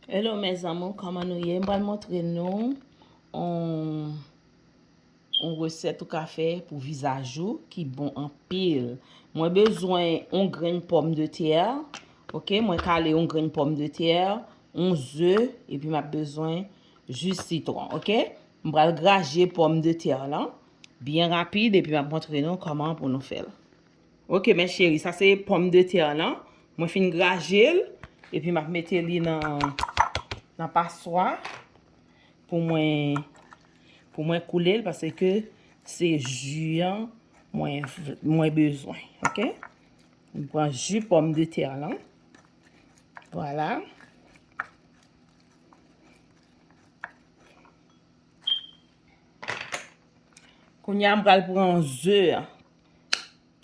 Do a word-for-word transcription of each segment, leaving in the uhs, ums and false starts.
Hello mes amours, kòman nou ye? M pral montre nou yon, yon resèt ou ka fè pou vizaj ou ki bon anpil. Mwen bezwen yon grenn pòmdetè, ok? Mwen kale yon grenn pòmdetè, yon ze, epi m ap bezwen ji sitwon, ok? M pral graje pòmdetè lan byen rapid, epi m ap montre nou kòman pou nou fè l. Ok, mes chéries, sa se pòmdetè lan. Mwen fin graje l, epi m ap mete li nan, nan paswa pou mwen, pou mwen koule l, paske se ji an mwen, mwen bezwen, ok? M pran ji pòmdetè lan. Vwala. Kounye a, m pral pran ze an.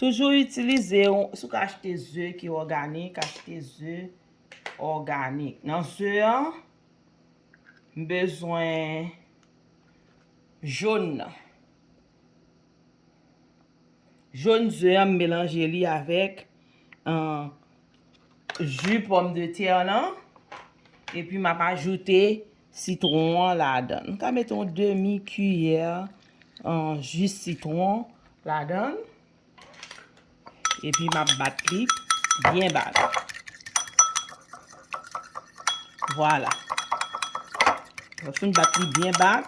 Toujou itilize, si w ka achte ze ki òganik, achte ze òganik. Nan ze an, m bezwen jòn nan. Jòn ze an, m melanje li avèk, euh, ji pòmdetè lan. Epi m ap ajoute sitwon an ladan. M ka mete yon demi kiyè, euh, ji sitwon ladan. Epi m ap bat li byen bat. Vwala. Lè w fin bat li byen bat,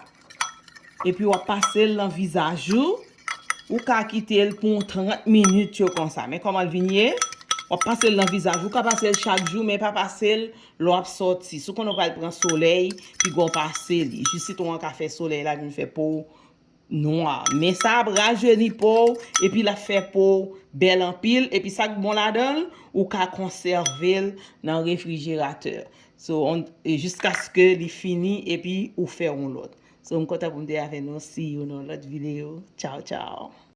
epi w ap pase l nan vizaj ou. Ou ka kite l pou yon trant minit yo konsa. Men kòman l vin ye? W ap pase l nan vizaj ou. Ou ka pase l chak jou, men pa pase l lè w ap sòti. Si w konnen w pral pran solèy, piga w pase li. Ji sitwon an ka fè solèy la vin fè po w nwa. Men sa ap rajeni po w, epi l ap fè po w bèl anpil. Epi sa k bon ladan l, ou ka konsève l nan refrijeratè. So, on, e jiskaske li fini, epi ou fè yon lòt. So, m kontan pou m te avè nou. See you nan lòt videyo. Tchaw, tchaw.